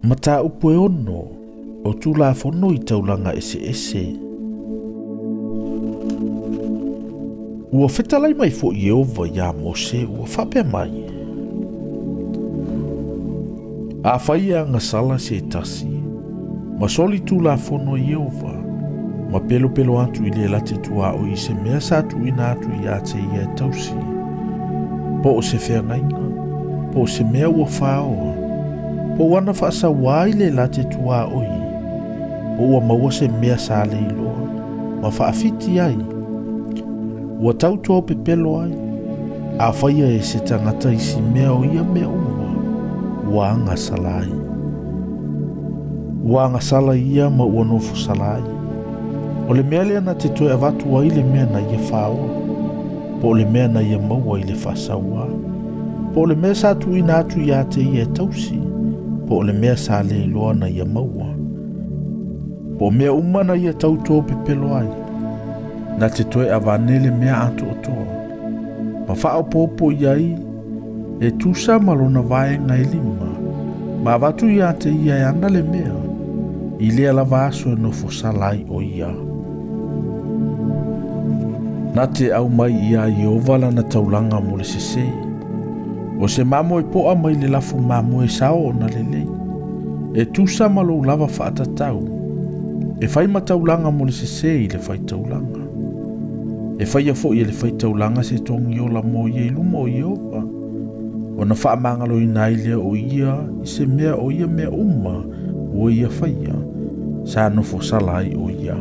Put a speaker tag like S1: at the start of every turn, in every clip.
S1: Mataupu e 6 o Tulafono i Taulaga Eseese. Ua fetalai mai foi Ieova iā Mose ua faapea mai, Afai e agasala se tasi, ma soli tulafono a Ieova, ma pelopelo atu i le la te tuaoi i se mea sa tuuina atu ia te ia e tausi, po o se feagaiga, po o se mea ua faoa, po o ana faasauā i le la te tuaoi, po ua maua se mea sa le iloa, ma faafiti ai, ua tautoaopepelo ai, afai e se tagata i si mea o ia mea uma, ua agasala ai. Ua agasala ia ma ua nofosala ai. O le mea lea na te toe avatu ai le mea na ia faoa, po o le mea na ia maua i le faasauā, po o le mea sa tuuina atu ia te ia e tausi, po o le mea sa le iloa na ia maua, po o mea uma na ia tautoaopepelo ai, na te toe avane le mea atoatoa, ma faaopoopo i ai e tusa ma lona vaega e 5, ma avatu ia te ia e ana le mea, i lea lava aso e nofosala ai o ia. Na te au mai ia Ieova lana taulaga mo le sesē, o se mamoe poa mai le lafu mamoe sao ona lelei, e tusa ma lou lava faatatau, e fai ma taulaga mo le sesē i le faitaulaga. E faia foi e le faitaulaga se togiola mo ia i luma o Ieova, ona faamagaloina ai lea o ia i se mea o ia mea uma ua ia faia, sa nofosala ai o ia.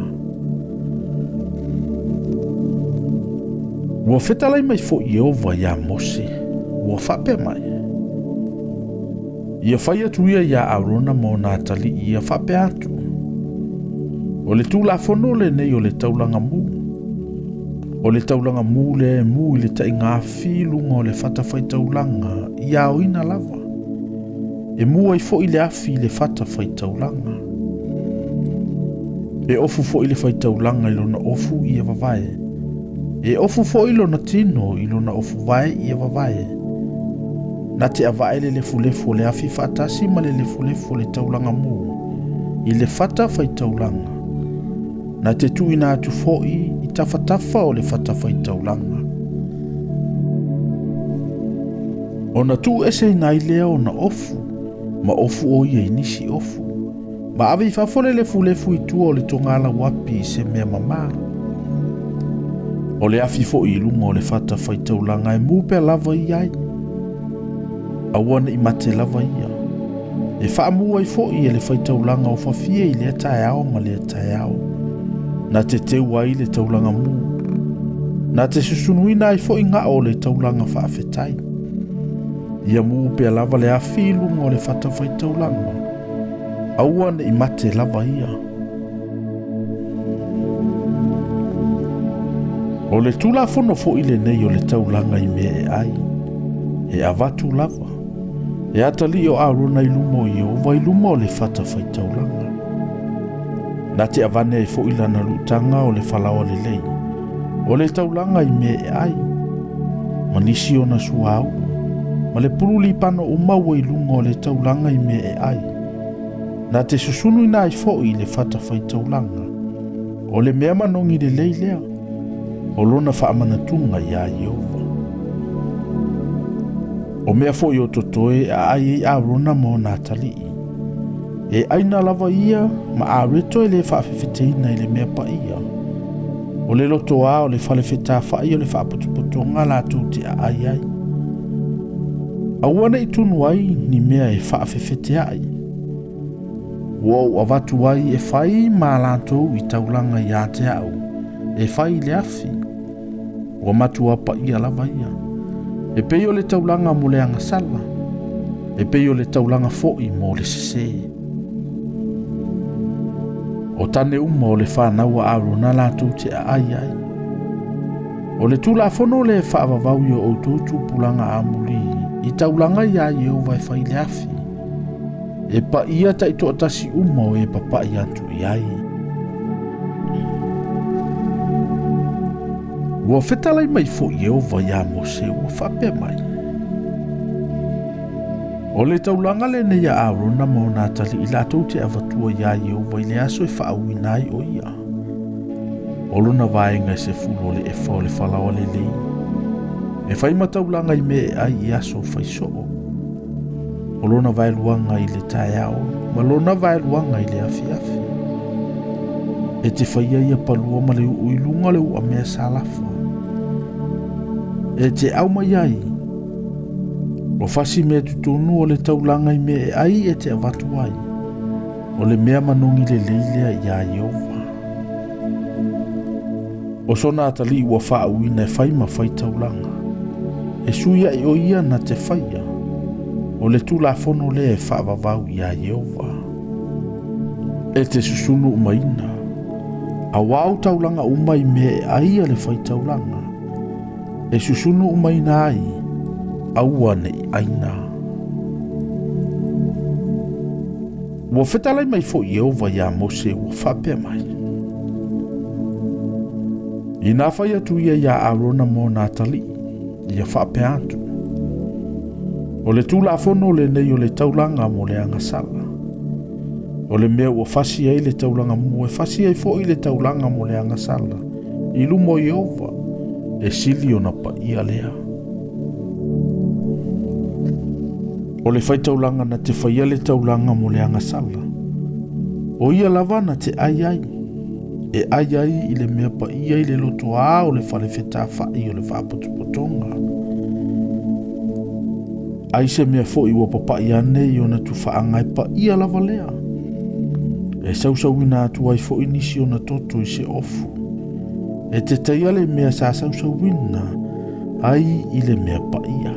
S1: Ua fetalai mai foi Ieova iā Mose, ua faapea mai, Ia fai atu ia iā Arona ma ona atalii ia faapea atu, O le tulafono lenei o le taulaga mū. O le taulaga mū lea e mū i le taigaafi i luga o le fatafaitaulaga i aoina lava. E mū ai foi le afi i le fatafaitaulaga. E ofu foi le faitaulaga i lona ofu ia vavae. E ofu foi lona tino i lona ofu vae ia vavae. Na te avae le lefulefu o le afi faatasi ma le lefulefu o le taulaga mū i le fatafaitaulaga. Na te tuuina atu foi i tafatafa o le fatafaitaulaga. Ona tuueseina ai lea ona ofu, ma ofu o ia i nisi ofu, ma ave i fafo le lefulefu i tua o le togalauapi i se mea mamā. O le afi foi i luga o le fatafaitaulaga e mū pea lava i ai, aua ne i mate lava ia. E faamū ai foi e le faitaulaga o fafie i lea taeao ma lea taeao. Na te teu ai le taulaga mū. Na te susunuina ai foi gao o le taulaga faafetai. Ia mū pea lava le afi i luga o le fatafaitaulaga, aua ne i mate lava ia. O le tulafono foi lenei o le taulaga i mea e ai, e avatu lava, e atalii o Arona i luma o Ieova i luma o le fatafaitaulaga. Na te avane ai foi lana luutaga o le falaoa lelei, o le taulaga i mea e ai, ma nisi ona suauu, ma le pulu lipano uma ua i luga o le taulaga i mea e ai. Na te susunuina ai foi i le fatafaitaulaga, o le mea manogi lelei lea, o lona faamanatuga iā Ieova. O mea foi o totoe e aai ai Arona ma ona atalii, e aina lava ia ma areto e le faafefeteina i le mea paia. O le lotoā o le falefetafai o le faapotopotoga latou te aai ai. Aua ne i tunu ai ni mea e faafefeteai. Ua ou avatu ai e fai ma latou i taulaga ia te au, e fai i le afi. Ua matua paia lava ia. E pei o le taulaga mo le agasala, e pei o le taulaga foi mo le sesē. O tane uma o le whanau a Arona latou te aai ai. O le tulafono le e faavavau i o outou tupulaga amuli i taulaga iā Ieova e fai i le afi, e paia taitoatasi uma o e papai atu i ai. Ua fetalai mai foi Ieova iā Mose ua faapea mai, O le taulaga lenei a Arona ma ona atalii latou te avatua iā Ieova i le aso e faauuina ai o ia. O lona vaega e 10 o le efa o le falaoa lelei, e fai ma taulaga i mea e ai i aso faisoo. O lona vaeluaga i le taeao ma lona vaeluaga i le afiafi. E te faia ia palua ma le uu i luga o le uamea salafa. E te au mai ai, o fasi mea tutunu o le taulaga i mea e ai e te avatu ai. O le mea manogi lelei lea iā Ieova. O sona atalii ua faauuina e fai ma fai taulaga. E sui ai o ia na te faia. O le tulafono lea e faavavau iā Ieova. E te susunu umaina. Auā o taulaga uma i mea e ai a le fai taulaga. E susunu umaina ai, aua nei aina. Ua fetalai mai foi Ieova iā Mose ua faapea mai. Ina fai atu ia iā Arona ma ona atalii, ia faapea atu. O le tulafono lenei o le taulaga mo le agasala. O le mea ua fasi ai le taulaga mua, e fasi ai foi le taulaga mo le agasala. I luma o Ieova, e sili ona paia lea. O le faitaulaga na te faia le taulaga mo le agasala. O ia lava na te ai ai. E ai ai i le mea paia i le lotoā o le fale fetafai o le faapotopotoga. Ai se mea foi ua papai ane i ona tufaaga e paia lava lea. E sausauina atu ai foi nisi ona toto i se ofu. E te taia le mea sa sausauina ai i le mea paia.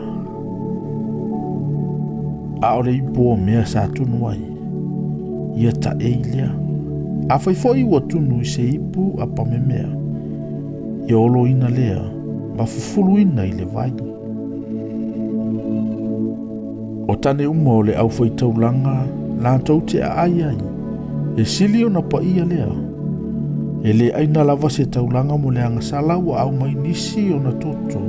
S1: A o le ipu o mea sa tunu ai, ia taei lea. A fai foi ua tunu i se ipu a pamemea, ia oloina lea, ma fufuluina i le vai. O tane uma o le au faitaulaga latou te aai ai, e sili ona paia lea. E le aina lava se taulaga mo le agasala ua au mai nisi ona toto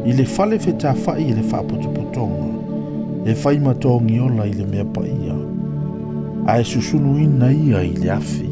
S1: i le fale fetafai i le faapotopotoga, e fai ma togiola i le mea paia, ae susunuina ia i le afi.